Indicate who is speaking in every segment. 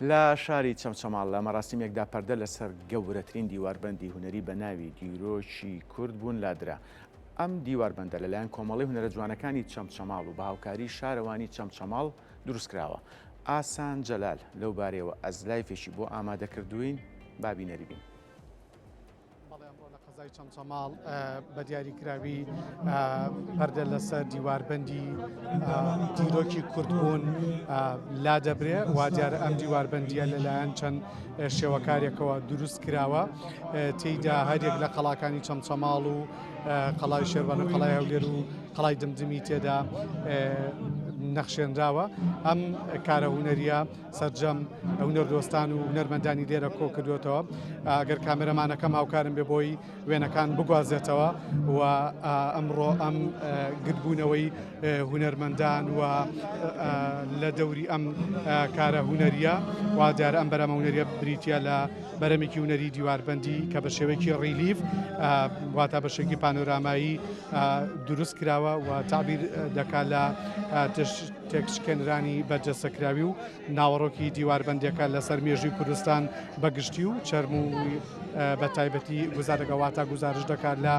Speaker 1: لە شاری چەمچەماڵ لە مەراسیمێکدا پەردە لەسەر گەورەترین دیواربەندی هونەری بە ناوی دیرۆکی کورد بوون لادرا. ئەم دیواربەندە لەلایەن کۆمەڵەی هونەرە جوانەکانی چەمچەماڵ و بە هاوکاری شارەوانی چەمچەماڵ دروستکراوە. ئاسان جەلال لەو بارەیەوە ئەزلایفێکی بۆ ئامادەکردووین، با بینەری بین.
Speaker 2: بەڵێ ئەمڕۆ لە قەزای چەمچەماڵ بە دیاریکراوی پەردە لەسەر دیواربەندی دیرۆکی کوردبوون لا دەبرێ وا دیارە ئەم دیواربەندیە لەلایەن چەند شێوەکارێکەوە دروست کراوە تێیدا هەریەک لە قەڵاکانی چەمچەماڵ و قەڵای شێروان و قەڵای هەولێر و قەڵای دمدمی تێدا نەخشێنراوە ئەم کارە هوەریە سەرجەم هونەردۆستان و هونەرمەندانی لێرە کۆکردوێتەوە ئەگەر کامێرەمانەکەم هاوکارم بێ بۆی وێنەکان بگوازێتەوە و ئەمڕۆ ئەم گردبوونەوەی هونەرمەندان و لە دەوری ئەم کارە هونەریە وا دیارە ئەم بەرەمە هونەریە بریتە لە بەرەمێکی هونەری دیواربەندی کە بە شێوەیەکی ڕیلیف واتا بە شێوەیەکی پانۆرامایی دروست کراوە و تعبیر دەکات لە تێکشکێنرانی بەرجەستەکراوی و ناوەڕۆکی دیواربەندیەکە لەسەر مێژووی کوردستان بە گشتی و چەرمووی بە تایبەتی گوزارەکە واتا گوزارش دەکات لە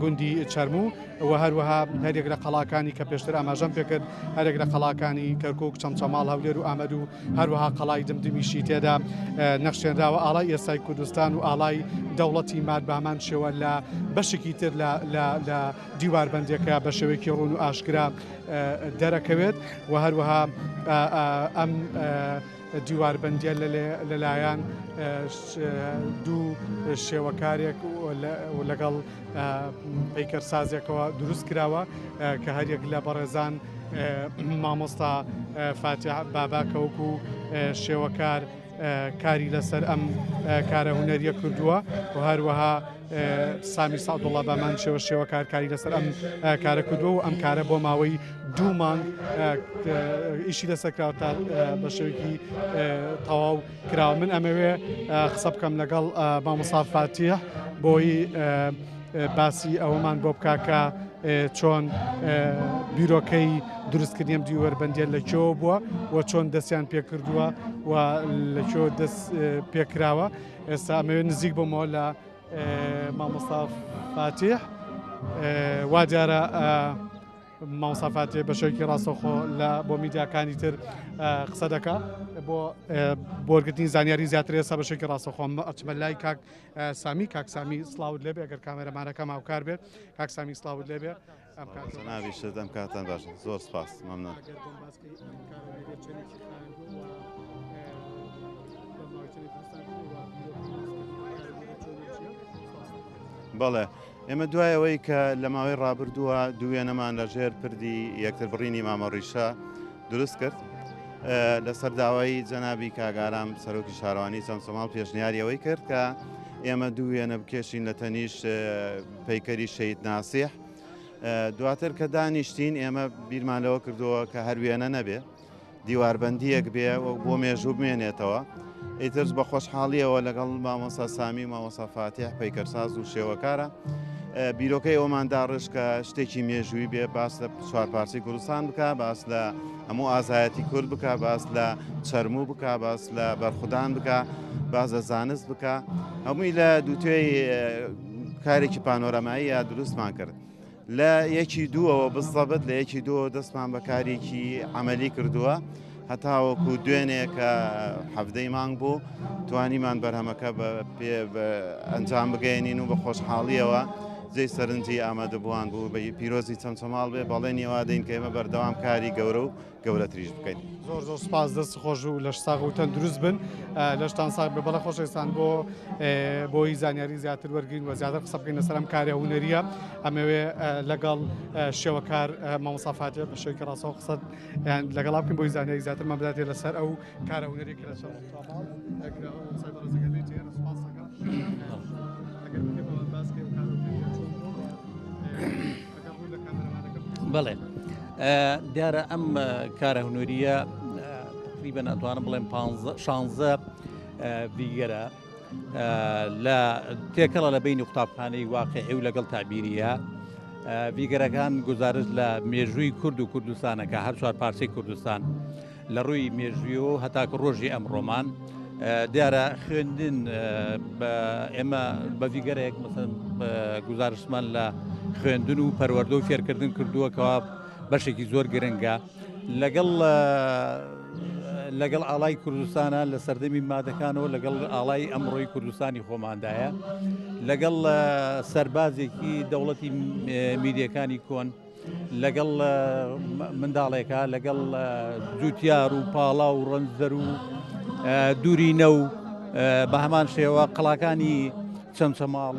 Speaker 2: گوندی چەرموو و هەروەها هەریەک لە قەڵاکانی کە پێشتر ئاماژەم پێکرد هەرێک لە قەڵاکانی کەرکک چەمچەماڵ هەولێر و ئامەد و هەروەها قەڵای دمدمیشی تێدا نەخشێنراوە ئاڵای ئێستای کوردستان و ئاڵای دەوڵەتی ماد بامان شێوە لە بەشێکی تر لە دیواربەندێکە بە شێوەیەکی ڕوون و ئاشکرا دەرەکەوێت و هەروەها ئەم دیواربەندیە لەلایەن دوو شێوەکارێک لەگەڵ پەیکەرسازێکەوە دروست کراوە کە هەریەک لە بەڕێزان مامۆستا فاتح بابا کەوەکو شێوەکار کاری لەسەر ئەم کارە هونەریە کردووە و هەروەها سامی سەعدوڵا بامان شێوە شێوە کارکاری لەسەر ئەم کارە کردووە و ئەم کارە بۆ ماوەی دوو مانگ ئیشی لەسەر کراوە تا بە شێوەیەکی تەواو کراوە من ئەمەوێ قسە بکەم لەگەڵ مامۆستا فاتیح بۆی باسی ئەوەمان بۆ بکا کە چۆن بیرۆکەی دروستکردنی ئەم دیوەربەندیە لە کوێوە بووە و چۆن دەستیان پێکردووە و لە کوێوە دەست پێکراوە ئێستا ئەمەوێ نزیک بۆمەوە لە مامۆستا فاتیح وا دیارە مامۆستا فاتیح بە شێوەیەکی ڕاستەوخۆ لە بۆ میدیاکانی تر قسە دەکا بۆ بۆرگرتنی زانیاری زیاتر ئێستا بە شێوەیەکی ڕاستەوخۆ ئەچمە لای کاک سامی کاک سامی سڵاوت لێبێ ئەگەر کامێرەمانەکەم هاوکار بێت کاک سامی سڵاوت لێبێ ئەم کاتە
Speaker 3: ناویشت ئەم کاتان باش زۆر سپاس مەمنون. بەڵێ ئێمە دوای ئەوەی کە لە ماوەی ڕابردووە دووێنەمان لە ژێر پردی یەکتر بڕینی مامەڕیشە دروست کرد لەسەر داوای جەنابی کاگارام سەرۆکی شارەوانی چەمچەماڵ پێشنیاری ئەوەی کرد کە ئێمە دوو وێنە بکێشین لە تەنیش پەیکەری شەید ناسیح دواتر کە دانیشتین ئێمە بیرمان لەوە کردووە کە هەر وێنە نەبێ دیواربەندیەک بێ و بۆ مێژوو بمێنێتەوە ئیتر بە خۆشحاڵیەوە لەگەڵ مامۆسا سامی و مامۆسا فاتیح پەیکەرساز و شێوەکارە بیرۆکەی ئەومان داڕشت کە شتێکی مێژووی بێ باس لە چوار پارچەی کوردستان بکە باس لە هەموو ئازایەتی کورد بکە باس لە چەرموو بکە باس لە بەرخودان بکە باس لە زانست بکە هەمووی لە دووتێی کارێکی پانۆرامایی یا دروستمان کرد. لە یەکی دووەوە بزەبت لە یەکی دووەوە دەستمان بە کارێکی عملی کردووە هەتاوەکو دوێنێ کە حەفدەی مانگ بوو توانیمان بەرهەمەکە بە پێ ئەنجام بگەێنین و بە خۆشحاڵیەوە جێی سەرنجی ئامادەبووان بوو بە پیرۆزی چەمچەماڵ بێ بەڵێنی وا دەین کە ئێمە بەردەوام کاری گەورە و گەورەتریش بکەین.
Speaker 2: زۆر زۆر سپاس دەست خۆش و لەش ساغ و تەندروست بن لەشتان ساغ بێ بەڵێ خۆشەویستان بۆ بۆی زانیاری زیاتر وەرگین و زیاتر قسە بکەین لەسەر ئەم کارە هونەریە ئەمەوێ لەگەڵ شێوەکار مامۆستا فاتیح بە شێوەیەکی ڕاستەوخۆ قسە یان لەگەڵا بکەین بۆی زانیاری زیاترمان بداتێ لەسەر ئەو کارە هونەری کە لە چەمچەماڵ کراوە مامۆستای بەڕێزەکە بێت ئێرە سپاس دەکەم ئەگەر بکەی بەمان باس بکەی ئەو کارە هونەریە چۆن بووە ئەگەر ڕوو لە کامێرەمانەکە بکەی.
Speaker 4: بەڵێ دیارە ئەم کارە هونەریە تقریبا ئەتوانم بڵێم 16 ڤیگەرە لە تێکەڵە لە بینی قوتابخانەی واقعی و لەگەڵ تابیریە ڤیگەرەکان گزارش لە مێژووی کورد و کوردستانەکە هەر چوار پارچەی کوردستان. لە ڕووی مێژوویەوە هەتاکو ڕۆژی ئەمڕۆمان. دیارە خوێندن بە ئێمە بە ڤیگەرێک مەسەن گوزارشتمان لە خوێندن و پەروەردە و فێرکردن کردووە کەوا بەشێکی زۆر گرنگە لەگەڵ لەگەڵ ئاڵای کوردستانە لە سەردەمی مادەکانەوە لەگەڵ ئاڵای ئەمڕۆی کوردستانی خۆماندایە لەگەڵ سەربازێکی دەوڵەتی میدیەکانی کۆن لەگەڵ منداڵێکا لەگەڵ جوتیار و پاڵا و ڕەنجدەر و دوورینە و بە هەمان شێوە قەڵاکانی چەمچەماڵ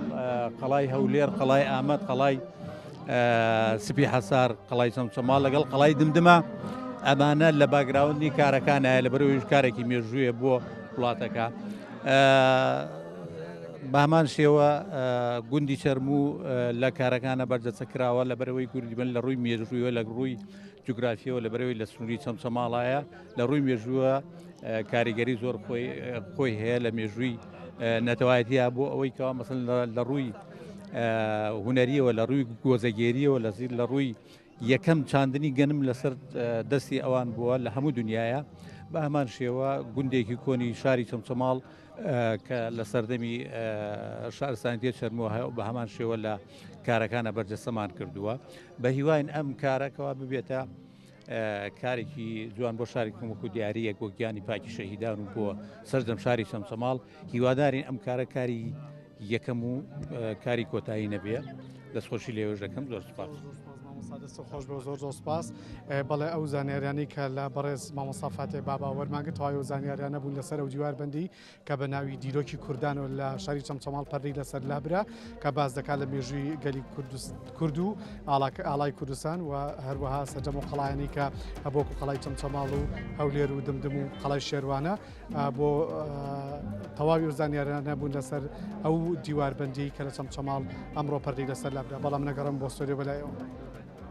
Speaker 4: قەڵای هەولێر قەڵای ئامەد قەڵای سپی حەسار قەڵای چەمچەماڵ لەگەڵ قەڵای دمدمە ئەمانە لە باگراوندی کارەکانایە لە بەرەوەیش کارێکی مێژوویە بۆ وڵاتەکە. بە هەمان شێوە گوندی چەرموو لە کارەکانە بەرجەستە کراوە لە بەرەوەی گوندی بن لە ڕووی مێژوویەوە لە ڕووی جوگرافیەوە لە بەرەوەی لە سنووری چەمچەماڵایە لە ڕووی مێژووە کاریگەری زۆر خۆی خۆی هەیە لە مێژووی نەتەوایەتیە بۆ ئەوەی کەوا مەسن لە ڕووی هوەریەوە لە ڕووی گۆزەگێریەوە لە زیر لە ڕووی یەکەم چاندنی گەنم لەسەر دەستی ئەوان بووە لە هەموو دنیاە بە هەمان شێوە گوندێکی کۆنی شاری چەمچەماڵ کە لە سەردەمی شارستانیە چەرمووە هەیە بە هەمان شێوە لە کارەکانە بەرجەستەمان کردووە بە هیواین ئەم کارەکەەوە ببێتە کارێکی جوان بۆ شاری کۆمەک و دیارریەک بۆ گیانی پاکی شەهیدان و بۆ سەرجەم شاری چەمچەماڵ هیوادارین ئەم کارە کاری یەکەم و کاری کۆتایی نەبێ دەستخۆشی لێوەش دەکەم زۆر سپاس.
Speaker 2: مامۆستا دەست خۆش بۆ زۆر زۆر سپاس بەڵێ ئەو زانیاریانەی کە لە بەڕێز مامۆستا فاتێ بابا وەرمانگرت تەواوی ئەو زانیاریانە بوون لەسەر ئەو دیواربەندی کە بە ناوی دیرۆکی کوردانەوە لە شاری چەمچەماڵ پەردەی لەسەر لابرا کە باس دەکات لە مێژووی گەلی کورد و ئاڵای کوردستان و هەروەها سەرجەم و قەڵایانی کە هەبۆک و قەڵای چەمچەماڵ و هەولێر و دمدم و قەڵای شێروانە بۆ تەواوی ئەو زانیارانە بوون لەسەر ئەو دیواربەندی کە لە چەمچەماڵ ئەمڕۆ پەردەی لەسەر لابرا بەڵام نەگەڕم بۆ ستۆدیۆ بەلایەوە.